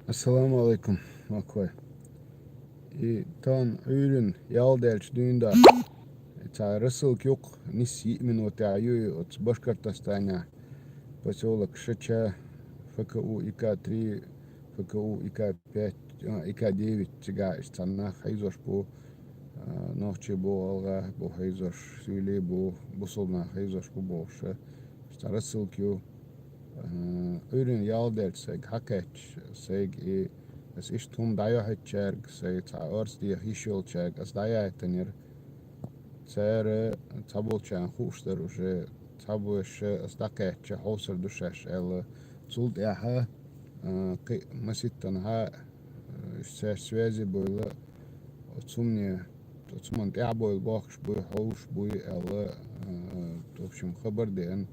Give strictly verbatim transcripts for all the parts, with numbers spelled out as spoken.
Ассаламу алейкум, махкой. И тан Ӏуьйрин ял даьлча дуьйна да. Цхьа рассылка юкъ, нисса йиъ минутехь ю и оцу Башкортостанехь, посёлок Шача, Ф К У И К три, Ф К У И К пять, а, И К девять, цигахь иштта цхьа нах хьийзош бу, а, нохчий бу, гӀалгӀа бу хьийзош, суьйлий бу, бусулба нах хьийзош бу бохуш. Цхьа рассылка ю. Э, Ӏуьйрин ял даьлча сайга хьакхаьчча, сайга и ас иштта хӀума дӀайохьуьйтучаьрга, сайн цхьа орца деха йиш йолчаьрга ас дӀаяхьийтинера. Цара цхьаболчарна хууш дара уже, цхьабоша ас дӀакхаьчча хьовсур ду шаьш аьлла. Цул тӀаьхьа, э, кхин а маситтанхьа, э, уьш цаьрца связи буйла, оцу хӀумане, оцу хӀуманна тӀаьхьа буйла бохкуш буй, хьовсуш буй аьлла, э, в общем, хабар деана.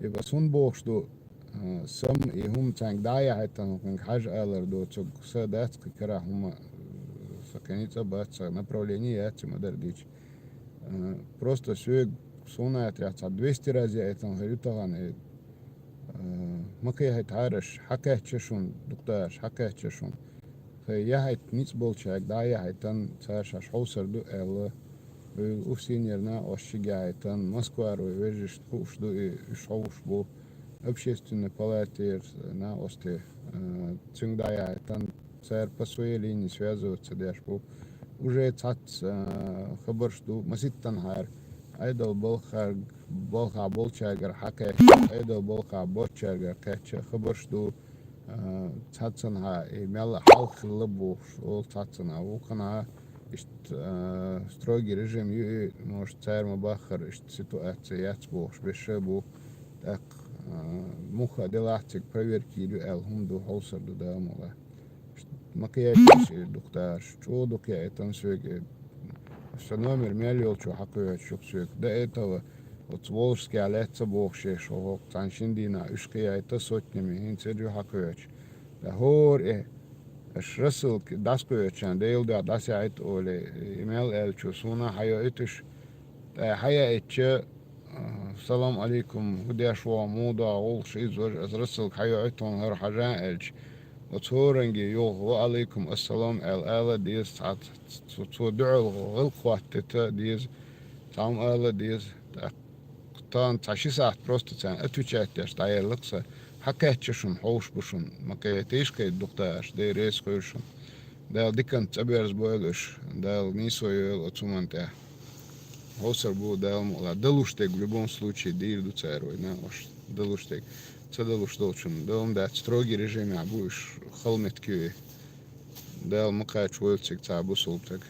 И ас хӀунда бохуш ду, а, сан и хӀума цаьнга дӀа а яхьийтина, хьуьнга хьажа алар доцург сан дац кхин карахь хӀума, а, сан кхин ницкъ а бац, сан направление яц и ма-дарра дийча. А, просто соьга суна а тӀехь цхьа двести раз яхьийтина хир ю тахана и, а, ма кхехьийтахьара аш, хьакхаьчча шуна, дукха дахарш, хьакхаьчча шуна. Тхайн яхьийтина ницкъ болчаьрга дӀа а яхьийтина, цара шаьш хьовсур ду аьлла, вуьйла УФСИН-ера накъостий яхьийтина, Москвара вай вежаршна хууш ду и, уьш хьовсуш бу, Общественный палатера накъостий, э, цуьнга дӀа а яхьийтина, цара по своей линии связываться деш бу. Уже цхьацца, э, хабарш ду, маситтанхьара, Ӏедал балхахь, балхахь болчаьргара хьакхаьчча, Ӏедал балхахь боцчаьргара кхаьчча хабарш ду, а, цхьаццанхьа и мел хьалха хилла бохуш, олу цхьаццанхьа, вукханхьа иштта, а, строгий режим ю и, может, цара ма-баххара иштта ситуация яц бохуш, беша бу. ТӀаккха, а, муха а делахь цига проверка йийр ю аьлла хӀума ду, хьовсур ду, Дала мукъ лахь. Ма кхеташ и дукха дахарш, чӀогӀа дукха яийтина соьга. Сан номер мел йолчо хьакхоьхьуш ю-кх соьга. До этого оцу Волжскехь лаьцна бохуш еш ву хӀокху цхьана шина дийнахь уьш кхиайта сотнями, хӀинца эр ю хьакхоьхьуш. Ткъа хӀора и аша рассылка дӀасакхоьхьучарна Делан дуьхьа дӀасаяхьийта олий, и мел аьллачо суна хьайоуьйтуш. Ткъа хьаяийтича, а, салам алейкум, хӀун деш ву, муха ду, гӀуллакхаш, иза важа, аса рассылка хьайоуьйту хьуна хӀара хьажа аьлча, оцу хӀоранге юха ва алейкум ассалам аьлла ала деза, цхьа, цо, цо дуьхьал гӀиллакх хӀоттийта деза, цхьа хӀума ала деза. ТӀаккха тахана цхьа ши сахьт просто царна отвечать деш дӀаелла-кх сан. Хьакхаьчча шуна, хьовсуш бу шуна, ма кхетийша кхайда дукха дахарш, Дела реза хуьлда шуна. Дала диканца цӀа берзабойла уьш, Дала нийсо йойла оцу хӀуманна тӀехь. Хьовсур бу, Дала мукъ лахь, далуш дерг в любом случае дийр ду цара вайна, ош далуш дерг. Ца далуш долчунна дала ма дац, строгий режимехь бу уьш, хала меттиг ю и. Дала ма кхачавойла цига цхьа бусулба стаг.